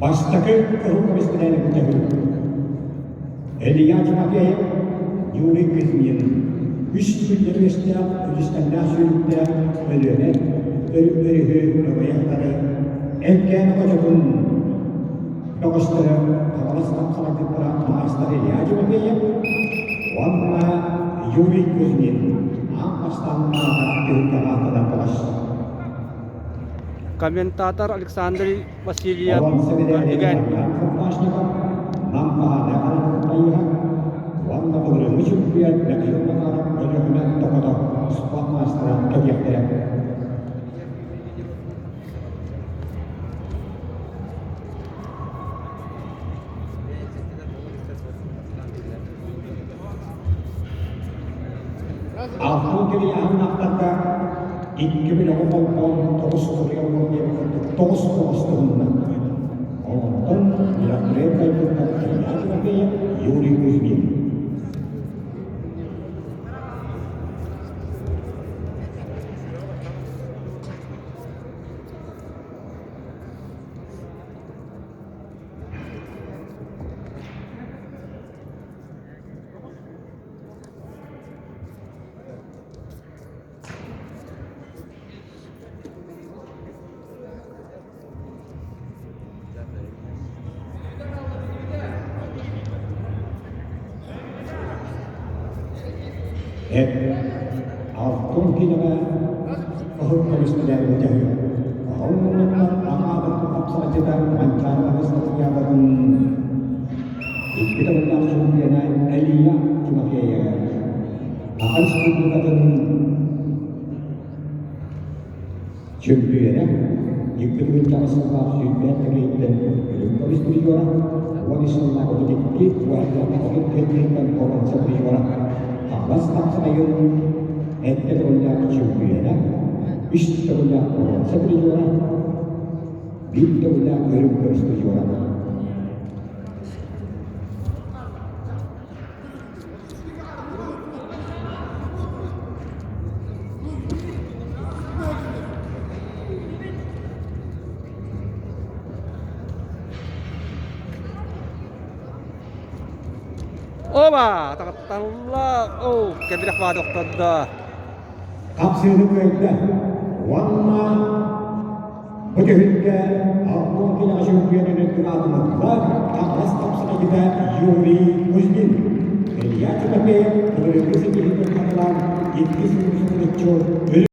Бастакы кыһыл көмүс мэдээли былдьаһыы. Илья Тимофеев, Юрий Кузьмин үс күннэр үөстээх, үлүскэннээх сүүрүктээх Өлүөнэ өрүһү өҥөйө Элкээн хочотун бөҕөстөрө Хаҥалас хапсаҕайдыттара маастар Илья Тимофеев уонна Юрий Кузьмин аан бастаан түһүлгэҕэ ааттанар бөҕөс. Комментатор Александр Васильев Олоҥхо Көрдүгэн. Нам уонна былырыыҥҥы чөмпүйүөн Михаил Макаров Өлүөхүмэ Токото спорт маастара кэлиэхтэрэ. Алтан кэлии аһыннахтарга икки бөлөҕү холбоон тоҕус туруйа диэн курдук тоҕус тоҕус туһунна. Онтон Миротрев дойдуттан Илья Тимофеев, Юрий Кузьмин. Эт алтын килэҕэ кыһыл көмүс мэдээли былдьаһыы. Оһол муннуктан аҕаабыт хапсаҕайдьыта Манчаары Анастасиябатын икки төгүллээх чөмпүйүөнэ Элия Тимофеева Саха Республикатын чөмпүйүөнэ, 2008 сыллаах сүүрбээн кэриэйтэн үрүҥ көмүс призера, 13 сыллаах 32 уонна 30 кэриэйтэн боруонса призера, Хаҥалас хапсаҕайын эрдэ төгүллээх чөмпүйүөнэ, үс төгүллээх боруонса призера, биир төгүллээх үрүҥ көмүс призера. Оба! Тахатталла! Оо, кэбирэх баа тохтодо. Хапсыыны кыайда. Уонна бу түһүлгэ Алтон килэҕэ чөмпүйүөнүнэн кыраатыматылар Хаҥалас хапсаҕайдьыта Юрий Кузьмин. Илья Тимофеев былырыыҥҥы ситиһиитин хатылаан иккис муҥутууччу.